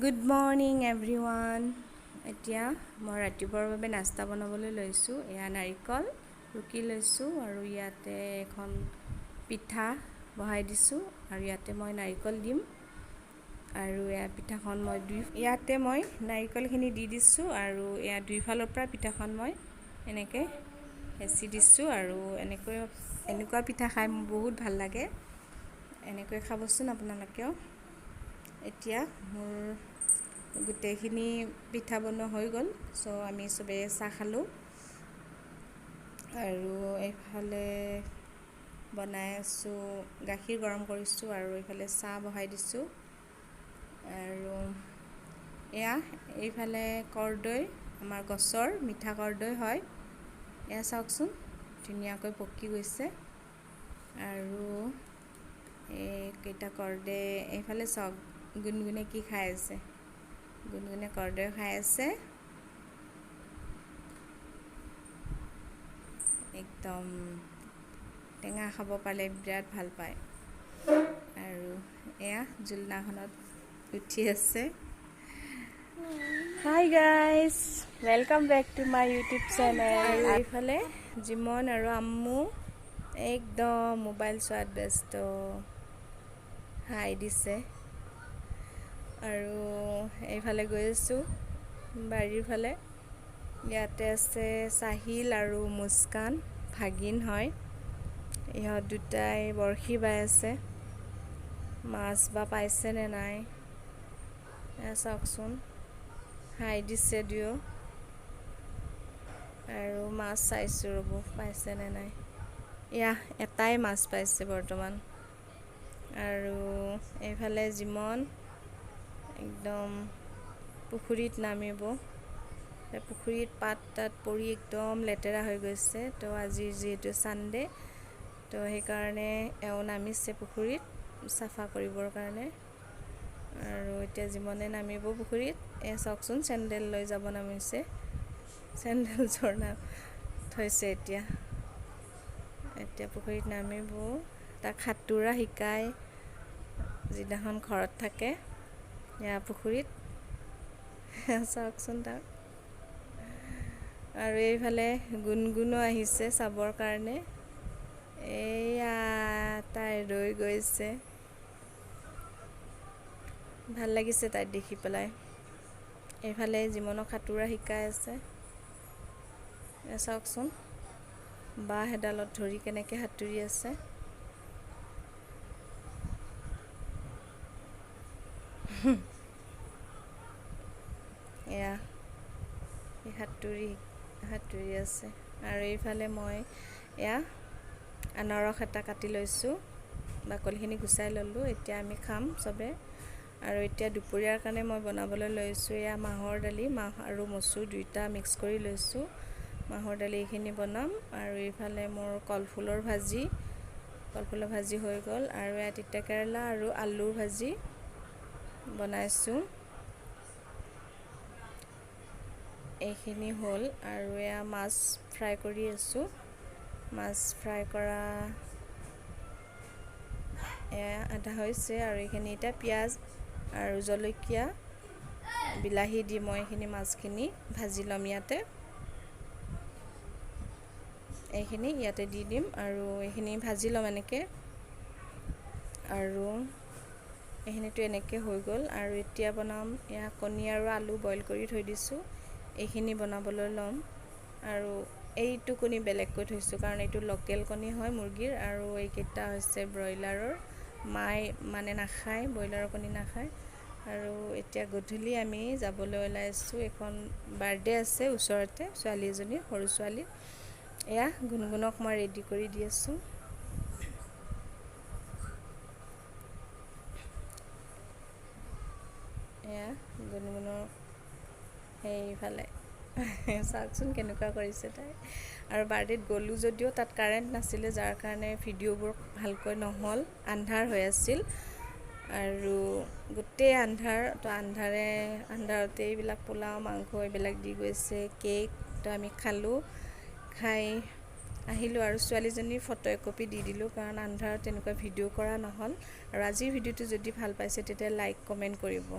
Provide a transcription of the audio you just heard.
Good morning everyone. এতিয়া মই ৰাতিপুৱাৰ বাবে নাস্তা বনাবলৈ লৈছোঁ। এয়া নাৰিকল ৰুকি লৈছোঁ আৰু ইয়াতে এখন পিঠা বহাই দিছোঁ আৰু ইয়াতে মই নাৰিকল দিম। আৰু এয়া পিঠাখন মই ইয়াতে মই নাৰিকলখিনি দি দিছোঁ আৰু এয়া দুইফালৰ পৰা পিঠাখন মই এনেকৈ হেঁচি দিছোঁ। আৰু এনেকৈ এনেকুৱা পিঠা খাই মোৰ বহুত ভাল লাগে, এনেকৈ খাবচোন আপোনালোকেও। এতিয়া মোৰ গোটেইখিনি পিঠা বনোৱা হৈ গ'ল। চ' আমি চবেই চাহ খালোঁ আৰু এইফালে বনাই আছোঁ, গাখীৰ গৰম কৰিছোঁ আৰু এইফালে চাহ বহাই দিছোঁ। আৰু এয়া এইফালে কৰ্দৈ, আমাৰ গছৰ মিঠা কৰ্দৈ হয়। এয়া চাওকচোন, ধুনীয়াকৈ পকি গৈছে। আৰু এইকেইটা কৰ্দৈ এইফালে চাওক, গুণগুণে কি খাই আছে। গুণগুণে কৰ্দৈ খাই আছে একদম টেঙা খাব পালে বিৰাট ভাল পায়। আৰু এয়া জোলনাখনত উঠি আছে। Hi guys, welcome back to my YouTube channel. আৰু এইফালে জিমন আৰু আম্মু একদম মোবাইল চোৱাত ব্যস্ত, হাই দিছে। আৰু এইফালে গৈ আছোঁ বাৰীৰ ফালে। ইয়াতে আছে চাহিল আৰু মুস্কান, ভাগিন হয়। ইহঁত দুটাই বৰশী বাই আছে, মাছ বা পাইছে নে নাই চাওকচোন। হাই দিছে দুয়ো। আৰু মাছ চাইছোঁ ৰ'ব, পাইছে নে নাই। এয়া এটাই মাছ পাইছে বৰ্তমান। আৰু এইফালে জিমন একদম পুখুৰীত নামিব। পুখুৰীত পাত তাত পৰি একদম লেতেৰা হৈ গৈছে। তো আজি যিহেতু ছানডে, তো সেইকাৰণে এওঁ নামিছে পুখুৰীত চাফা কৰিবৰ কাৰণে। আৰু এতিয়া জিমনে নামিব পুখুৰীত। এয়া চাওকচোন, চেণ্ডেল লৈ যাব নামিছে, চেণ্ডেলযোৰ থৈছে। এতিয়া এতিয়া পুখুৰীত নামিব। তাক সাঁতোৰা শিকায় যিদিনাখন ঘৰত থাকে। এয়া পুখুৰীত চাওকচোন তাক। আৰু এইফালে গুণগুণো আহিছে চাবৰ কাৰণে। এইয়া তাই ৰৈ গৈছে, ভাল লাগিছে তাইক দেখি পেলাই। এইফালে জিমনক সাঁতোৰা শিকাই আছে। চাওকচোন, বাঁহ এডালত ধৰি কেনেকৈ সাঁতুৰি আছে। এয়া সাঁতুৰি সাঁতুৰি আছে। আৰু এইফালে মই এয়া আনাৰস এটা কাটি লৈছোঁ, বাকলিখিনি গুচাই ল'লোঁ। এতিয়া আমি খাম চবে। আৰু এতিয়া দুপৰীয়াৰ কাৰণে মই বনাবলৈ লৈছোঁ এয়া মাহৰ দালি, মাহ আৰু মচুৰ দুইটা মিক্স কৰি লৈছোঁ। মাহৰ দালি এইখিনি বনাম। আৰু এইফালে মোৰ কলফুলৰ ভাজি, কলফুলৰ ভাজি হৈ গ'ল। আৰু এয়া তিতা কেৰেলা আৰু আলুৰ ভাজি বনাইছোঁ। এইখিনি হ'ল। আৰু এয়া মাছ ফ্ৰাই কৰি আছোঁ। মাছ ফ্ৰাই কৰা এয়া আধা হৈছে। আৰু এইখিনি এতিয়া পিঁয়াজ আৰু জলকীয়া বিলাহী দি মই এইখিনি মাছখিনি ভাজি ল'ম। ইয়াতে এইখিনি ইয়াতে দি দিম আৰু এইখিনি ভাজি ল'ম এনেকৈ। আৰু এইখিনিতো এনেকৈ হৈ গ'ল। আৰু এতিয়া বনাম এয়া কণী আৰু আলু বইল কৰি থৈ দিছোঁ, এইখিনি বনাবলৈ ল'ম। আৰু এইটো কণী বেলেগকৈ থৈছোঁ কাৰণ এইটো লোকেল কণী হয় মুৰ্গীৰ, আৰু এইকেইটা হৈছে ব্ৰইলাৰৰ। মায়ে মানে নাখায়, ব্ৰইলাৰৰ কণী নাখায়। আৰু এতিয়া গধূলি আমি যাবলৈ ওলাইছোঁ। এখন বাৰ্থডে আছে ওচৰতে, ছোৱালী এজনী, সৰু ছোৱালী। এয়া গুণগুণক মই ৰেডি কৰি দি আছোঁ। এয়া গুণগুণৰ সেইফালে চাওকচোন কেনেকুৱা কৰিছে তাই। আৰু বাৰ্থডেত গ'লোঁ যদিও তাত কাৰেণ্ট নাছিলে, যাৰ কাৰণে ভিডিঅ'বোৰ ভালকৈ নহ'ল, আন্ধাৰ হৈ আছিল আৰু গোটেই আন্ধাৰ। তো আন্ধাৰে আন্ধাৰতে এইবিলাক পোলাও মাংস এইবিলাক দি গৈছে, কেক। তো আমি খালোঁ, খাই আহিলোঁ। আৰু ছোৱালীজনীৰ ফটো একপি দি দিলোঁ কাৰণ আন্ধাৰত তেনেকুৱা ভিডিঅ' কৰা নহ'ল। আৰু আজিৰ ভিডিঅ'টো যদি ভাল পাইছে তেতিয়া লাইক কমেণ্ট কৰিব।